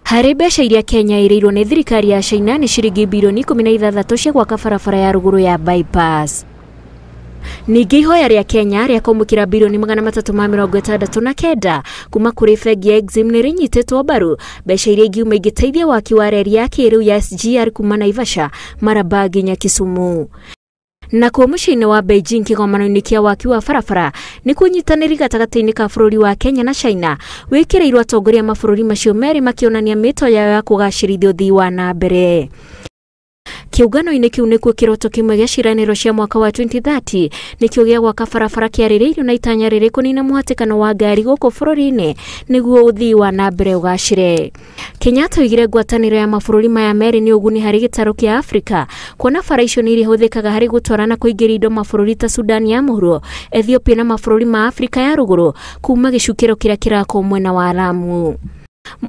Harĩ mbeca iria Kenya ĩrĩirwo nĩ thirikari ya China nĩ ciringi birioni 16 cia gwaka barabara ya rũgũrũ ya bypass. Ningĩ ihoya rĩa Kenya rĩa kwamũkĩra birioni 369 kuma kũrĩ bengi ya Exim nĩ rĩnyitĩtwo mbaru. Mbeca iria ingiuma ingĩteithia waki wa reri ya kĩrĩu ya SGR kuma Naivasha, Maraba nginya Kisumu. Nakuo mũciĩ-inĩ wa Beijing kĩgomano-inĩ kĩa waki wa barabara nĩ kũnyitanĩri gatagatĩ-inĩ ka bũrũri wa Kenya na China wĩkĩrĩirwo atongoria mabũrũri macio merĩ makĩonania mĩto yao ya kũgacĩrithia ũthii wa na mbere. Kĩũngano-inĩ kĩu nĩkuo kĩroto kĩmwe gĩa ciĩranĩro cia mwaka wa 2030 nĩkĩo gĩa gwaka barabara kĩarĩrĩirio na itanya rĩrĩ kũnina mũhatĩkano wa ngari gũkũ bũrũri-inĩ nĩguo ũthii wa na mbere ũgacĩre. Kenyatta oigire ngwatanĩro ya mabũrũri maya merĩ nĩ ũguni harĩ gĩtarũ kĩa Afrika kuona bara icio nĩ irĩhũthĩkaga harĩ gũtwara na kũingĩria indo mabũrũri ta Sudan ya mũhuro, Ethiopia na mabũrũri ma Afrika ya rũgũrũ kuma gĩcukĩro kĩrĩa kĩrakwo mwena wa Lamu.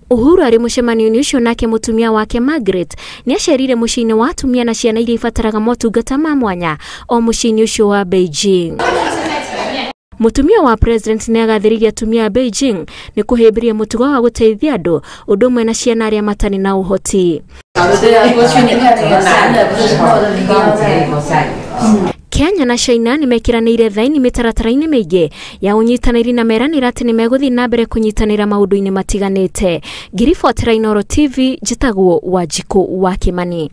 Uhuru arĩ mũcemanio-inĩ ũcio nake mũtumia wake Margaret nĩ acerire mũciĩ-inĩ wa atumia na ciana iria ibataraga motungata ma mwanya o mũciĩ-inĩ ũcio wa Beijing. Mũtumia wa president nĩ agathĩrĩirie atumia a Beijing nĩ kũhĩmbĩria mũtugo wa gũteithia andũ ũndũ ũmwe na ciana arĩa matarĩ na ũhoti. Kenya na China nĩ mekĩranĩire thaini mĩtaratara-inĩ mĩingĩ ya ũnyitanĩri na meranĩra atĩ nĩ megũthiĩ na mbere kũnyitanĩra maũndũ-inĩ matiganĩte. Ngiribotera Inooro TV, njĩtagwo Wanjikũ wa Kĩmani.